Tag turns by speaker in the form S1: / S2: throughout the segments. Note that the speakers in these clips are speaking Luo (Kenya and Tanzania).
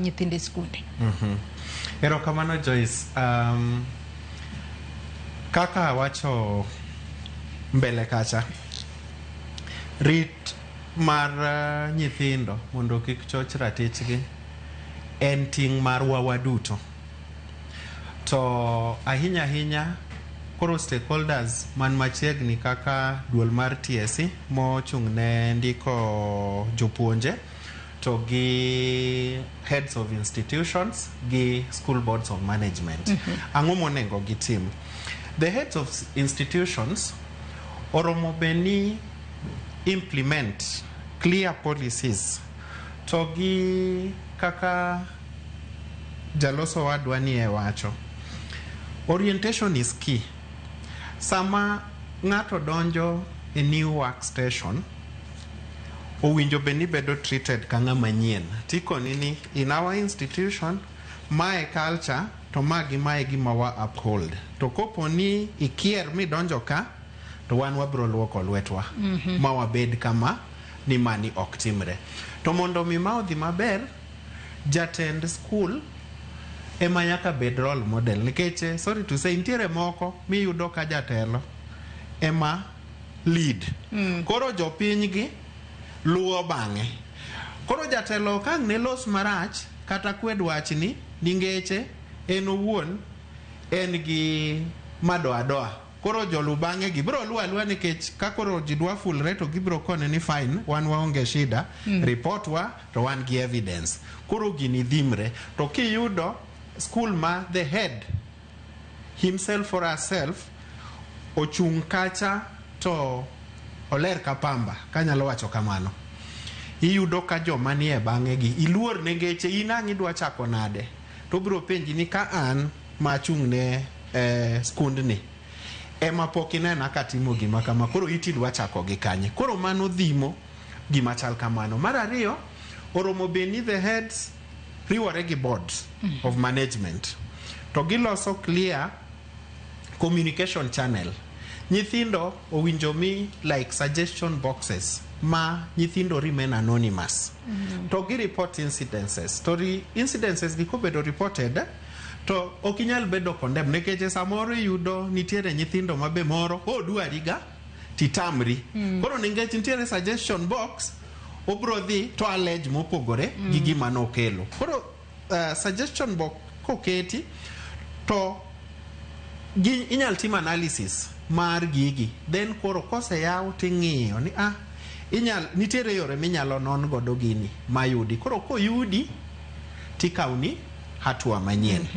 S1: nyithindo e skunde.
S2: Erokamano, Joyce. Kaka awacho mbele kacha, rit mar nyithindo mondo kik choch ratichgi en ting' marwa waduto. To ahinya ahinya koro stakeholders man machiegni kaka duol mar TSC mochung' ne ndiko jopuonje to gi heads of institutions gi school boards of management. Ang'o monego gitim? The heads of institutions oromo bed ni implement clear policies to gi kaka jaloso wadwa ni e wacho. Orientation is key. Sama ng'ato donjo e new workstation, owinjo bed ni bedo treated ka ng'ama nyien. Tikoni ni in our institution, mae culture to ma gi mae gima wa uphold. To kopo ni ikier midonjo ka, to wan wabiro luoko lwetwa ma wabed kama ni mani ok timre. To mondo mi ma odhi maber, jatend skul ema nyaka bed role model nikech sorry to say, nitiere moko miyudo ka jatelo ema lead. Koro jopiny gi luwo bang'e. Koro jatelo ka ang' ne los marach kata kwed wachni ningeche en owuon en gi madoadoa. Koro jolu bang'e gi biro luwo aluwa nikech ka koro ji dwa fulre to gibiro kone ni fine, wan waonge shida, report wa to wan gi evidence. Koro gini dhimre. To kiyudo school ma the head himself or herself ochung' kacha to oler ka pamba, kanyalo wacho kamano. Iyudo ka joma nie bang'e gi iluor nengeche in ang' idwa chako nade to biro penji ni ka an machung' ne skundni ema pok inena katimo gima kama, koro iti dwa chako gi kanye? Koro mano dhimo gima chal kamano. Mar ariyo, oromo bed ni the heads riwore gi boards of management to giloso clear communication channel. Nyithindo owinjo mi like suggestion boxes ma nyithindo remain anonymous to gi report incidences to incidences gi kobedo reported to ok inyal bedo condemn nikech samoro iyudo nitiere nyithindo ma be moro odwari ga titamri. Koro nikech nitiere suggestion box, obro dhi to allege mopogore gi gima nokelo. Koro suggestion box koketi to gi, inyal tim analysis mar gigi, then koro koseyaw ting'iyo ni inyal nitiere yore minyalo non godo gini mayudi. Koro koyudi tikawni hatua manyien.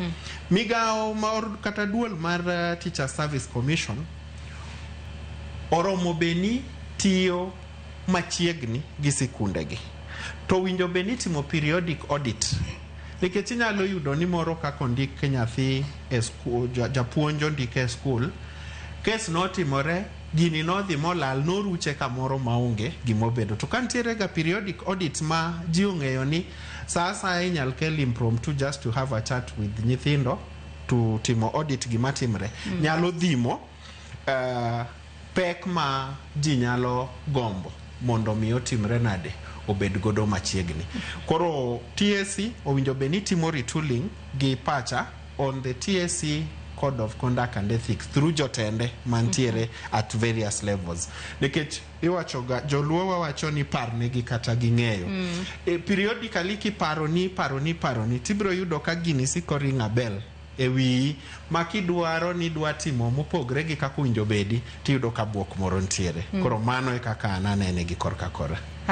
S2: Migawo mar kata duol mar Teacher Service Commission oromo bed ni tiyo machiegni gi sikundegi to winjo bed ni timo periodic audit nikech inyalo yudo ni moro kaka ondik nyathi e skul, japuonj ondik e skul, kes notimore, gini nodhi molal, noruche kamoro maonge gimobedo. To ka nitiere ga periodic audit ma ji ong'eyo ni sa asaya inyal kel impromptu just to have a chat with nyithindo to timo audit gima timre, nyalo dhimo pek ma ji nyalo gombo mondo mi otimre nade obed godo machiegni. Koro TSC owinjo bed ni timo retooling gi pacha on the TSC code of conduct and ethics through jotende mantiere at various levels nikech iwacho ga joluo wawacho ni parnegi kata ging'eyo. Periodically kiparo ni paro ni paro ni tibiro yudo ka gini siko ring a bell e wiyi ma kidwaro ni idwa timo mopogre gi kaka owinjo bedi tiyudo ka buok moro ntiere. Koro mano e kaka an anene gi korka kora.